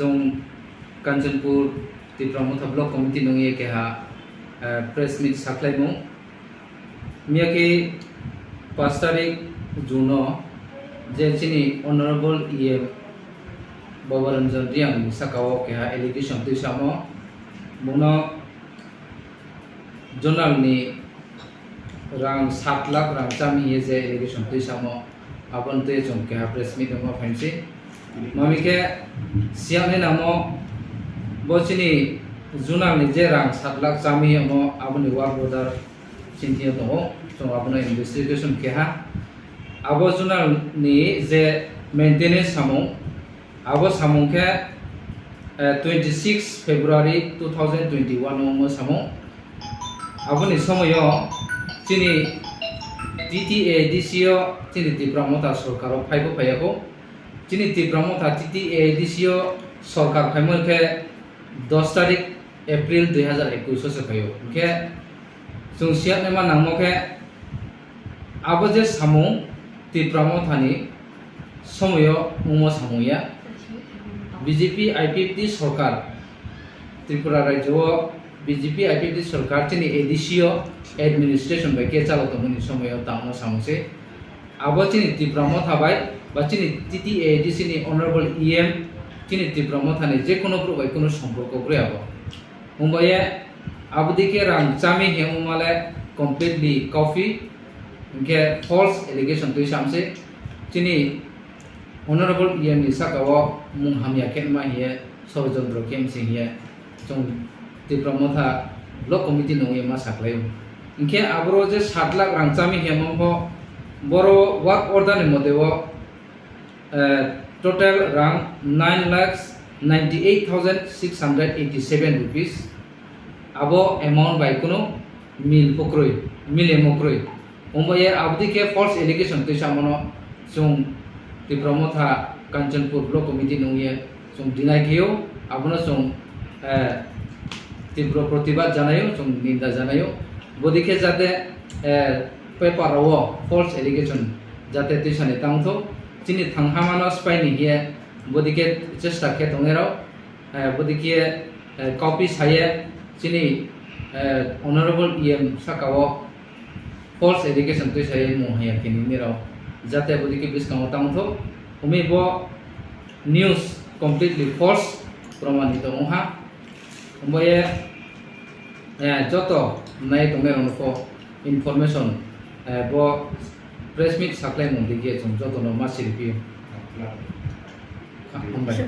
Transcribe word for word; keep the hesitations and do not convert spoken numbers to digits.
Chwng Kanchanpur Tipra Motha Block Committee nungwi keha, eh, press meet sakhlaimung. Miyakhe paanch tarik June o je chini Honorable E M Babaranjan Reang ni saka o keha allegation twi samo, bono Zonal ni rang sat lakh rang chami hiye je allegation twi samo, aboni twi chwng keha press meet wngma phaimsi. Mami khe siyang ni namo bo chini zonal ni je rang sat lakh chami omo aboni work order chini thio tongo, chwng abono investigation keha. Abo zonal ni je maintenance samung, abo samung khe, eh, twenty six February two thousand twenty one o wngma samung. Aboni somoyo chini T T A D C o chini Tipra Motha sorkar o phaibo phaiyago. Chini Tipra Motha T T A D C o sorkar phaimo khe dos tarik April dui hazar ekwis o se phaio. Hwnkhe chwng siyaknaima nangmo khe abo je samung Tipra Mothani somoyo wngmo samung ya. B J P I P F T sorkar, Tripura rajyo o B J P I P F T sorkar chini A D C o administration bai khe chalo tongmani somoyo tangmo samung se. Abo chini Tipra Motha bai ba chini T T A D C ni honorable E M chini Tipra Mothani je kono borok bai kono somporko kwrwi abo. Wngbaye abodike rang chami hemumale completely copy, hwnkhe false allegation twi samse. Chini honorable E M ni saka o mung hamya khe wngma hiye, sorojontro khe wngse hiye, chwng Tipra Motha Block Committee nungwi ma saklaio. Hwnkhe aboro je sat lakh rang chami hemung pho boro work order ni mote o eh, total rang nine lakhs ninety eight thousand six hundred eighty seven rupees. Abo amount bai kunu mil pho kwrwi, mile mo kwrwi. Wngbaye abodike false allegation twi samono chwng Tipra Motha Kanchanpur Block Committee nungye chwng deny khaio, abono chwng, eh, tibro protibad janaio, chwng ninda janaio. Bodike jate, eh, paper o false allegation jate twisani tangthok. Chini thanghamano spaini hiye bodike chesta khe tongnairok, eh, bodike, eh, copy saye chini, eh, honorable E M saka o false allegation twi saye mung haya khe ningnirok jate bodike bwskango tangthok. Hwnwi bo news completely false promanito wngha. Omoye, eh, joto nai tongnai rokno pho information, eh, bo press meet saklai mung digi chwng joto no ma siri pio. Hambai.